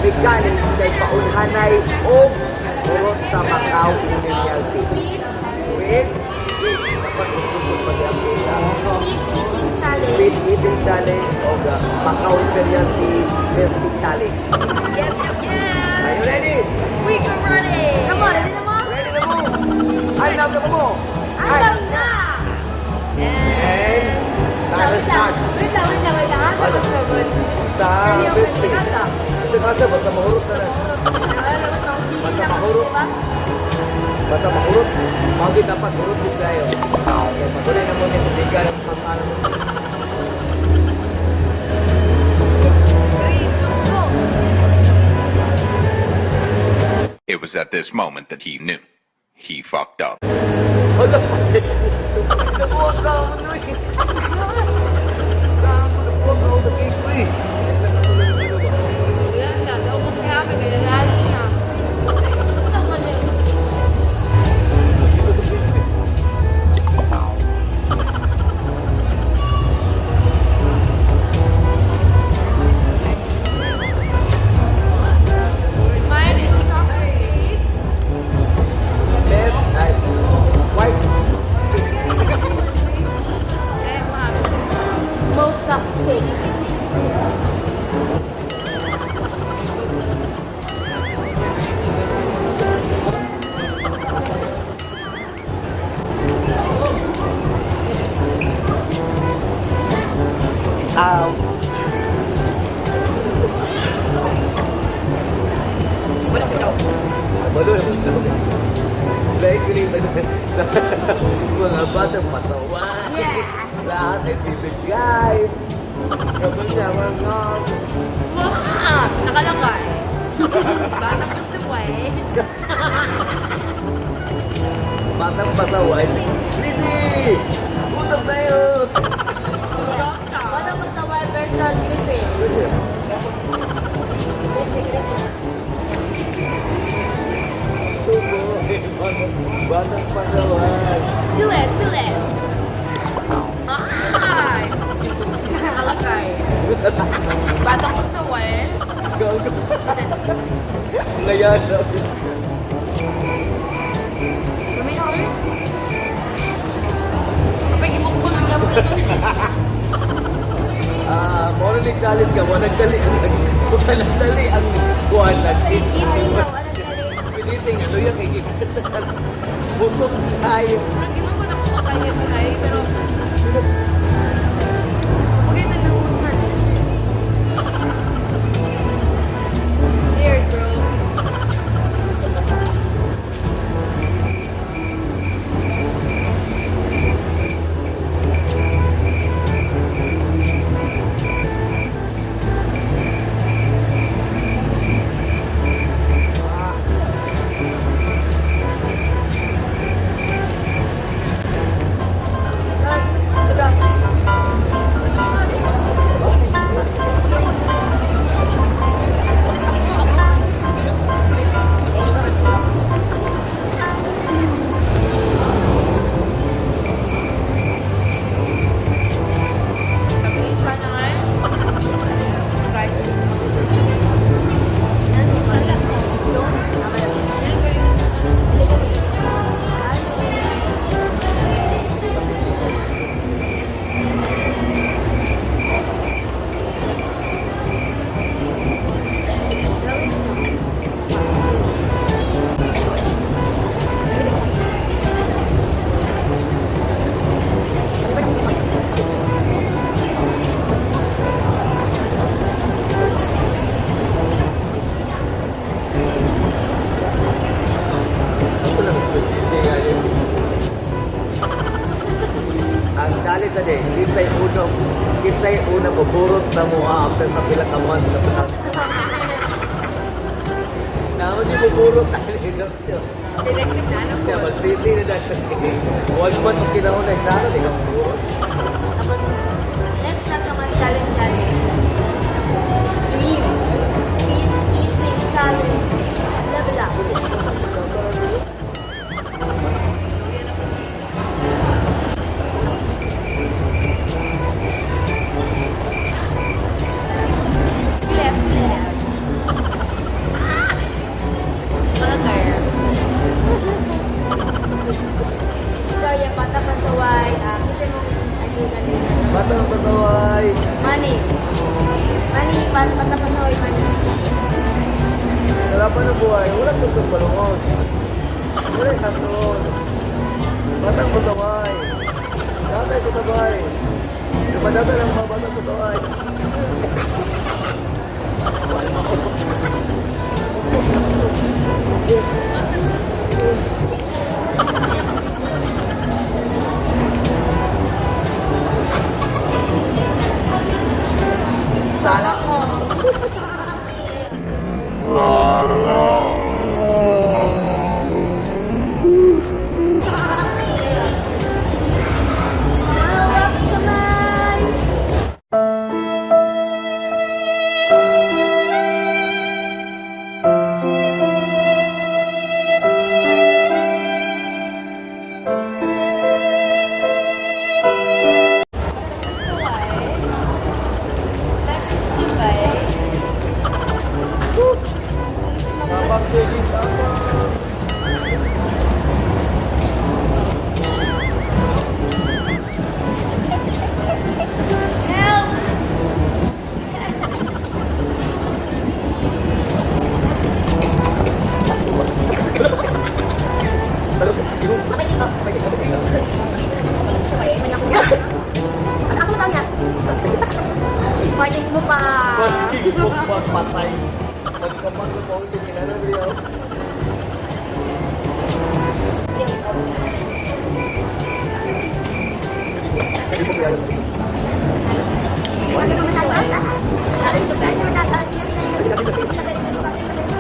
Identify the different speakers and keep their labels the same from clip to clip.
Speaker 1: Challenge kay paunhanay og hurot sa Macau Imperial Tea. Wait, wait, dapat utupod pag i-update ah.
Speaker 2: Speed eating challenge.
Speaker 1: Speed eating challenge o Macau Imperial Tea Milk Tea Challenge.
Speaker 3: Yes!
Speaker 1: Are you ready?
Speaker 3: We are ready!
Speaker 2: Come on, ready na mo?
Speaker 1: Ready na mo? Andam na mo?
Speaker 2: Andam na!
Speaker 1: And timer starts.
Speaker 2: Wait lang, wait lang, wait lang.
Speaker 1: Ano? Sa 50. Sa kasa, basta mahurot na lang. Basta mahurot. Basta mahurot. Magi dapat hurot yung tayo. Okay, patuloy na mo ni musika ng pangano mo.
Speaker 3: 3, 2, go!
Speaker 4: It was at this moment that he knew. He fucked up.
Speaker 1: Hala, patay. Nabuhat ka ako nun eh. Gago, nabuhat ka ako sa case ko eh. Nakatulog na ba?
Speaker 3: Wala na, daw kong kaya, may lalo na.
Speaker 1: Dito sa video.
Speaker 3: Mine is chocolate cake.
Speaker 1: Left, ay, white cake.
Speaker 3: Eh, ma'am.
Speaker 2: Mocha cake.
Speaker 1: Ow.
Speaker 3: Wala siya daw.
Speaker 1: Balo naman daw. Lain ko rin mga batang pasaway. Lahat ay bibigay. Kapag siya mga
Speaker 3: Wow! Nakalakay. Batang pasaway.
Speaker 1: Batang pasaway. Lizzie! Gutom tayo!
Speaker 2: Bata mo sa white version, Chrissy. Chrissy, Chrissy.
Speaker 1: Batang pasaway.
Speaker 2: Bilis, bilis.
Speaker 3: Ay! Nakalakay. Batang pasaway.
Speaker 1: Gago. Ngayon.
Speaker 3: Kami na eh. Kapag imukbang na mo.
Speaker 1: Ah, mo ni challenge ka, wala nagdali ang wala nagdali ang kuan nag
Speaker 2: Speed eating nga, wala dali.
Speaker 1: Speed eating, ano yan kay gikan sa kan. Busog tayo.
Speaker 3: Parang di mo ko na kumakaya ay, pero maganda na mo sir. Cheers, bro.
Speaker 2: Sobra.
Speaker 3: Tapos na nga. Guys.
Speaker 1: Ako lang speed eating ano. Ang challenge sa day, kinsay unang muburot sa mua after sa pila ka months na pa. Naman si muburot ani siya.
Speaker 3: Electric na ano po.
Speaker 1: Kaya magsisi na dahil. 1 month ang kinahon na siya, di ka muburot.
Speaker 2: Tapos, next na naman challenge natin. Extreme. Speed eating challenge. Level up.
Speaker 1: Sa karon.
Speaker 2: Bilis, bilis. Galingan.
Speaker 1: Batang pasaway.
Speaker 2: Money. Money, bata pasaway, money.
Speaker 1: Wala pa ng buhay. Walang tutong balungos. Wala yung kason. Batang pasaway. Tatay sa sabay. Dumadata ng mga batang pasaway. Wala ako.
Speaker 2: Usok na usok.
Speaker 1: Sana.
Speaker 2: Hawak kamay.
Speaker 3: Pasaway.
Speaker 1: Tapang, baby. Tapang.
Speaker 3: Help!
Speaker 2: Okay, dito. Ang asa mo tao niya? Partings mo pa.
Speaker 1: Pati mo pa patay. Pagkamangot ako, hindi kinanong.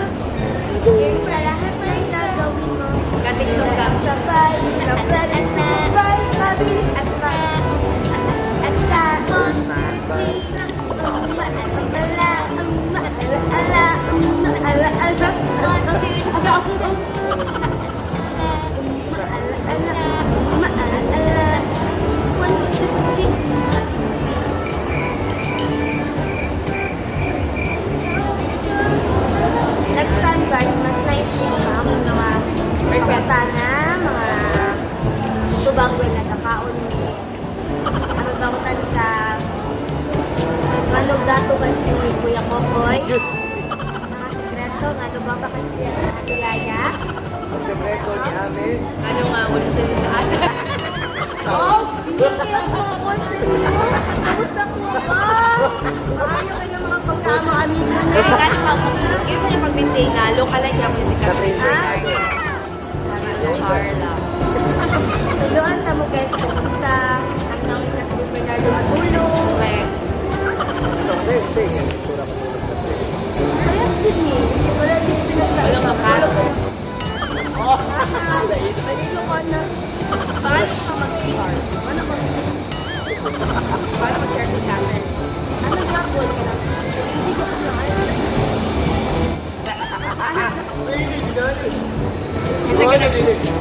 Speaker 2: Sa lahat ng gagawin mo,
Speaker 3: Katiktok ka.
Speaker 2: sabay, na pwede sumabay, mabilis at ma, at sa on, two, three, ala, ala, ala, ala, ala, one, two, asa ako, ala, ala, ala, ala, one, two, three. Next time guys, mas nice din pa ang mga
Speaker 3: Request.
Speaker 2: sana, mga tubag when nagkakaon ano bangutan sa manog dato kasi ni Kuya Kokoy. Mga sikreto, nga ba pa kasi ang Ate Laya.
Speaker 1: Ang sekreto ni Ame.
Speaker 3: Ano nga, wala siya sa taas.
Speaker 2: Oh, hindi kayo ako sa inyo. Abot sa kuha. Maayo kayo ng mga pagkama amigo na.
Speaker 3: Ay, kasi pag, yun sa pag-maintain nga, local lang niya si
Speaker 1: Catherine
Speaker 3: Catherine.
Speaker 1: Bernardo.
Speaker 3: Carla.
Speaker 2: Tuluan ta mo guys kung sa ang nang Catherine Bernardo matulog.
Speaker 3: Correct.
Speaker 1: No, say, say, yan. Itsura matulog ka.
Speaker 2: Kaya din eh. Kasi wala din pinagka.
Speaker 3: Walang makas.
Speaker 1: Oh, lait.
Speaker 2: Maligo ko na.
Speaker 3: Paano siya mag-CR?
Speaker 2: Ano ko?
Speaker 3: Paano mag-CR si Catherine?
Speaker 2: Ano gapon ka lang? Hindi ko pa na.
Speaker 1: Mahilig na.
Speaker 3: Kasi ganun.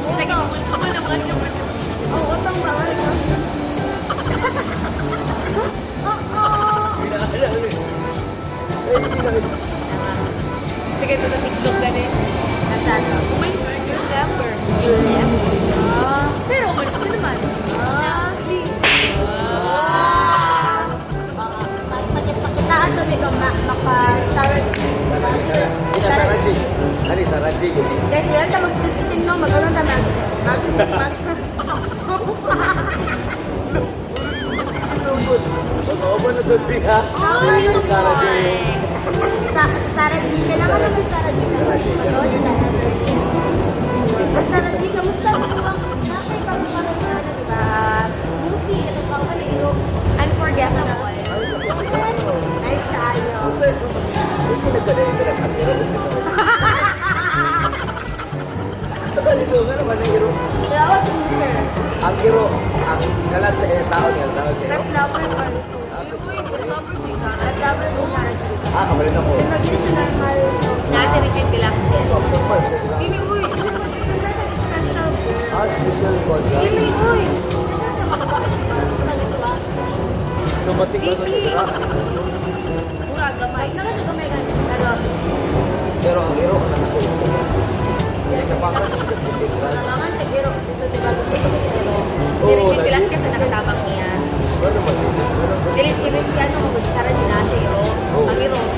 Speaker 3: Kasi ganun. Kumul na mga kumul.
Speaker 2: Oo, utang ba? Ano? Oo.
Speaker 3: Sige, ito sa TikTok gani. Nasa, umalis you never. You left.
Speaker 2: Ah.
Speaker 3: Pero umalis ka naman.
Speaker 2: Ah.
Speaker 3: Ah.
Speaker 2: Oo. Pagpakitaan to ni maka Sarah G.
Speaker 1: Sarah G. Ano yung Sarah G? Yun eh.
Speaker 2: Guys, yan ta mag-split no, mag-ano ta mag mag mag talk show.
Speaker 1: Totoo ba na ito, ha?
Speaker 2: Oh,
Speaker 1: Sarah G.
Speaker 2: Sa Sarah G. Kailangan naman si Sarah G.
Speaker 1: Sarah G.
Speaker 2: Ano? Si Sarah G. Sa Sarah G, kamusta mo ang nakay bago pa rin na, ano, di ba? Movie, ito pa wala yung
Speaker 3: Unforgettable.
Speaker 2: Yes! Nice kaayo.
Speaker 1: Kasi nagkadali sila sa hero, kasi sa Ito dito, nga naman ang hero.
Speaker 2: Pero ako singer.
Speaker 1: Ang hero, ang kalag sa tao niya, tao sa hero.
Speaker 2: Red lover or ito?
Speaker 3: Uy, good lover si Sarah.
Speaker 2: Red lover si Sarah G.
Speaker 1: Ah, kamalin ako.
Speaker 2: Pero naging siya normal.
Speaker 3: Nasa Regine Velasquez.
Speaker 1: So, normal siya, di ba?
Speaker 3: Dili, uy.
Speaker 2: Special girl.
Speaker 1: Ah, special contract.
Speaker 3: Dili, uy.
Speaker 2: Special sa mga babae. Ano ba?
Speaker 1: So, masig ano siya, di ba?
Speaker 3: Mura gamay.
Speaker 2: Ay, nagano gamay gani. Pero,
Speaker 1: Pero ang hero, ang nakasunod siya. Kasi napakan siya sa integral.
Speaker 2: Abangan sa hero. Dito, diba? Gusto ko sa hero.
Speaker 3: Si Regine Velasquez na nakatabang niya.
Speaker 1: Ano man siya? Ano sa
Speaker 3: Dili si ano magud Sarah Gina siya iro.
Speaker 1: Oh.
Speaker 3: Ang iro ang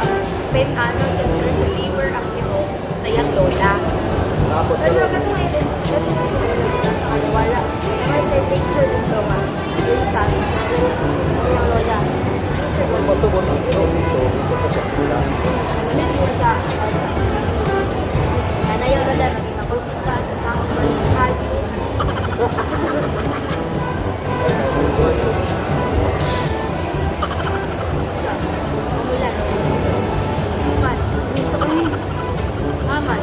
Speaker 3: pen ano siya sa liver ang iro sa iyang lola.
Speaker 1: Tapos
Speaker 2: Pero
Speaker 1: karon
Speaker 2: katong iris, katong ano, wala. May picture dito nga. Yung sa iyang lola.
Speaker 1: kung masubot ang iro dito, dito ka sa pula.
Speaker 2: Ano siya sa ano yung lola, maging mabuti ka sa taong balisahan. Umulan.
Speaker 3: Man,
Speaker 2: Gusto ko ni.
Speaker 3: aman.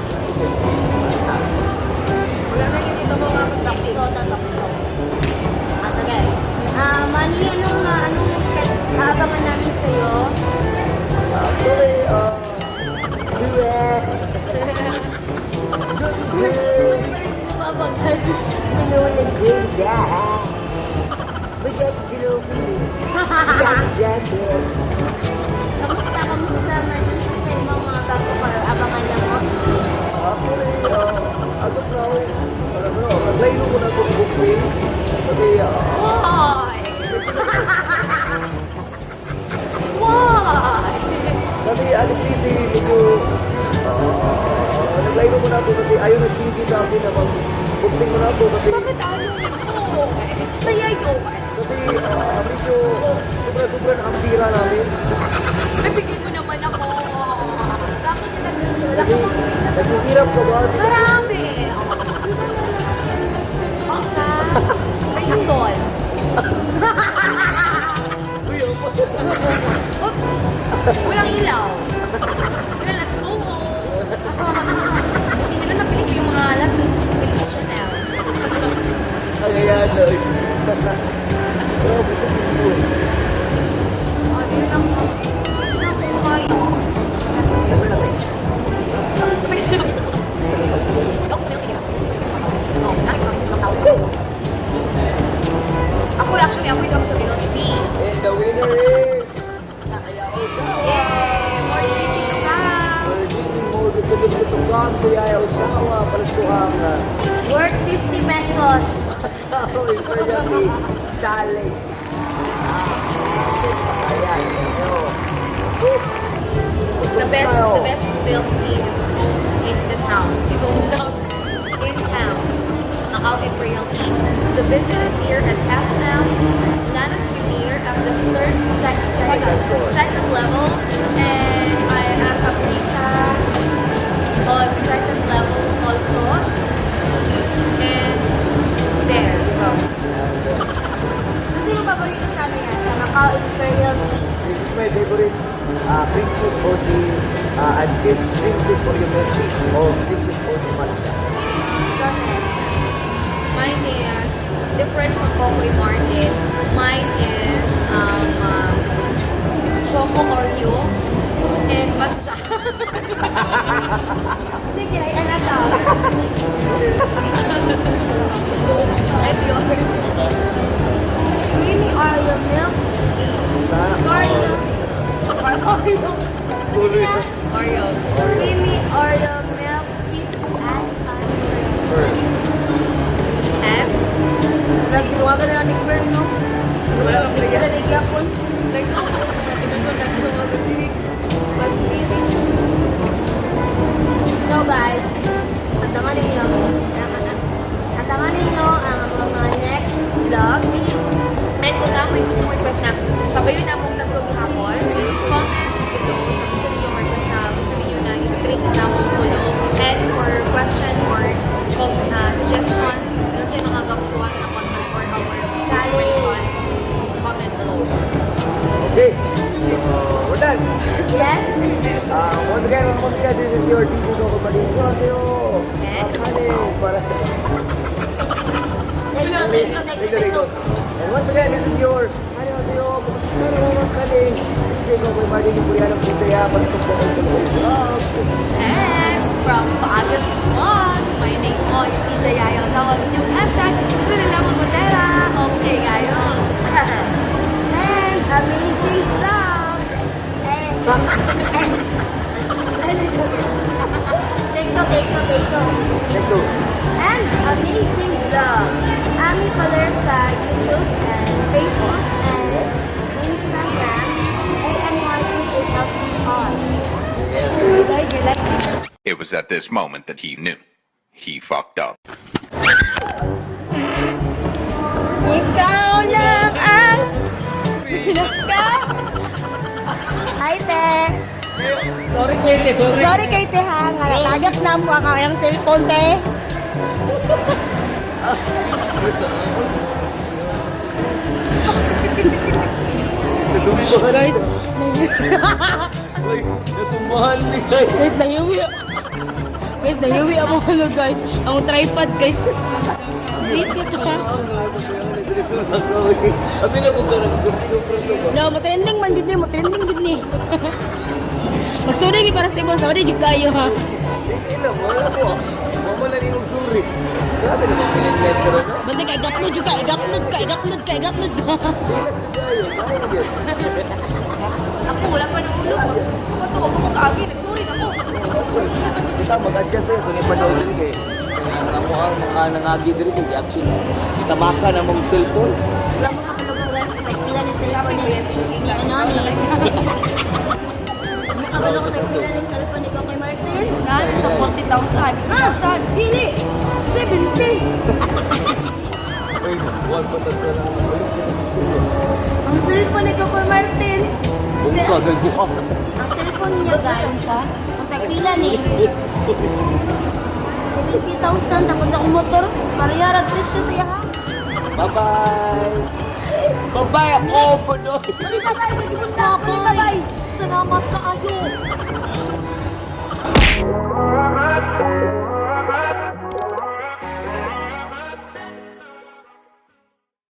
Speaker 3: Wala na yun ito mga magtiti.
Speaker 2: Takso na takso. Ah, sige. Ah, Manny, anong aabangan namin sa'yo?
Speaker 1: Actually, duet. Good
Speaker 2: Ano
Speaker 1: good.
Speaker 2: pa rin sinubabangan?
Speaker 1: Minuling ganda. We got Ginobili. We got jacket.
Speaker 2: Kamusta, kamusta, Manny? Sa imong mga bago ka, abangan na mo?
Speaker 1: Actually, as of now, ano ko, naglaylo ko na itong boxing. Kasi,
Speaker 3: Why? Why?
Speaker 1: kasi honestly, si medyo, naglaylo ko na ito kasi ayaw na chiki sa akin na mag-boxing ko na ito kasi,
Speaker 3: Bakit ayaw nito? Saya yun.
Speaker 1: kasi medyo sobra-sobra na ang tira namin.
Speaker 3: Nabigyan mo naman ako.
Speaker 2: Bakit ka nag-miss? Wala
Speaker 1: Kasi,
Speaker 2: ka bang
Speaker 1: naghihirap ka ba?
Speaker 3: Marami. Okay. May lindol.
Speaker 1: Uy, ang
Speaker 3: Oh, walang ilaw. Wala, let's go home. Hindi nila nabili ko yung mga alat ng gusto ko bilhin sa Chanel.
Speaker 1: Ayan, oy. Grabe sa video.
Speaker 3: Oh, di na ako. Di na ako kaya.
Speaker 1: Ano lang eh.
Speaker 3: Ako actually, ako ito sa milk tea.
Speaker 1: And the winner is Yaya Osawa.
Speaker 3: Yay! More cheesy to come!
Speaker 1: We're using more good sa good sa tukan to Yaya Osawa para suhang
Speaker 2: Worth 50 pesos.
Speaker 1: Macau Imperial Tea Challenge. Ah, ayan. Yo.
Speaker 3: The best milk tea in the town. In town. In town. Macau Imperial Tea. So visit us here at SM Planet Premier at the third, second, second, second level. And I am Aprisa on second level also. And there we go.
Speaker 2: Kasi yung paborito sa amin yan, sa Macau Imperial Tea.
Speaker 1: This is my favorite cream cheese OG and this cream cheese Oreo milk tea or cream cheese OG matcha.
Speaker 3: Mine is different from Kokoy Martin. Mine is Choco Oreo and matcha.
Speaker 2: Sige, ay anak ka.
Speaker 3: And yours?
Speaker 2: Creamy Oreo milk tea.
Speaker 1: Sana.
Speaker 2: Oreo.
Speaker 3: Oreo.
Speaker 1: Tuloy.
Speaker 3: Oreo.
Speaker 2: Creamy Oreo milk cheese and
Speaker 1: Oreo.
Speaker 3: And?
Speaker 2: Nagtiwaga na lang ni Fern, no?
Speaker 3: Wala kang
Speaker 2: Wala na gyapon.
Speaker 3: Like, no. Mas
Speaker 2: So guys, abangan ninyo ang mga next vlog.
Speaker 3: And kung namoy gusto mo request na sabayon na mong tatlo gihapon, comment below sa gusto ninyo request na gusto ninyo na i-treat na mong tulo. And for questions or suggestions, dun sa mga gapuan na content for our
Speaker 2: Challenge.
Speaker 3: Comment below.
Speaker 1: Okay, so we're done.
Speaker 2: Yes?
Speaker 1: Once again, mga kapamilya, this is your Dibu Doko Balin. Annyeonghaseyo!
Speaker 3: And?
Speaker 1: Akane para sa
Speaker 2: Take two, take two, take two, take two.
Speaker 1: And once again, this is your Annyeonghaseyo! Kumusta na mga kaling? DJ Kokoy Marlene, Puriano Pusaya, Pagstong Kokoy Kokoy Vlog.
Speaker 3: And from Paagas Vlogs, my name po is Tita Yayo. Sa inyong #TulilaMagotera. Okay, kayo.
Speaker 2: And amazing vlog! And, take two, take two, take two.
Speaker 1: Take two.
Speaker 2: And amazing vlog. Ami Paler sa YouTube and Facebook and
Speaker 4: at this moment that he knew. He fucked up.
Speaker 2: Ikaw lang ang pinaka. Hi, te.
Speaker 1: Sorry, Katie. Sorry.
Speaker 2: Sorry kay te ha, nga natagak na mo ang kayang cellphone, te.
Speaker 1: Natumbahan.
Speaker 2: Guys,
Speaker 1: Uy, natumbahan ni guys.
Speaker 2: guys, nayuwi. Guys, nayuwi ang mga guys. Ang tripod, guys. Visit ha.
Speaker 1: Abi na kung ganang joke-joke rin to ba?
Speaker 2: No, matrending man gud ni, matrending gud ni. Magsuri mi para sa imo, sorry jud kayo ha.
Speaker 1: Hindi na, wala ko. Mama na niyong suri. Grabe naman pinag-guys ka rin, no?
Speaker 2: Basta kay gapnod jud ka, igapnod ka, igapnod ka, igapnod ka.
Speaker 1: Pinas na tayo. Kaya yun.
Speaker 3: Ako, wala pa nang ulo. Ako to, ako kaagi. Nagsorry na ko.
Speaker 1: Kita mag-adjust eh. Kung ipadaw din kay. Ang amo ang mga nangagi diri kay action. Itamaka na mong cellphone.
Speaker 2: Wala mo kapalog guys, tagpila ni cellphone ni ano ni. Makabalo ko tagpila ni cellphone ni Kokoy Martin.
Speaker 3: Naan sa 40,000. Ha? Dili! 70!
Speaker 1: Uy, buwan pa tatlo lang.
Speaker 2: Ang cellphone ni Kokoy Martin.
Speaker 1: Bungka, galbuhak.
Speaker 2: Ang cellphone niya guys, ang tagpila ni 70,000 tapos ako motor, parehara presyo sa iya ha.
Speaker 1: Bye-bye! Bye-bye ako, Punoy!
Speaker 2: Bye bye, bye bye.
Speaker 3: Salamat kaayo!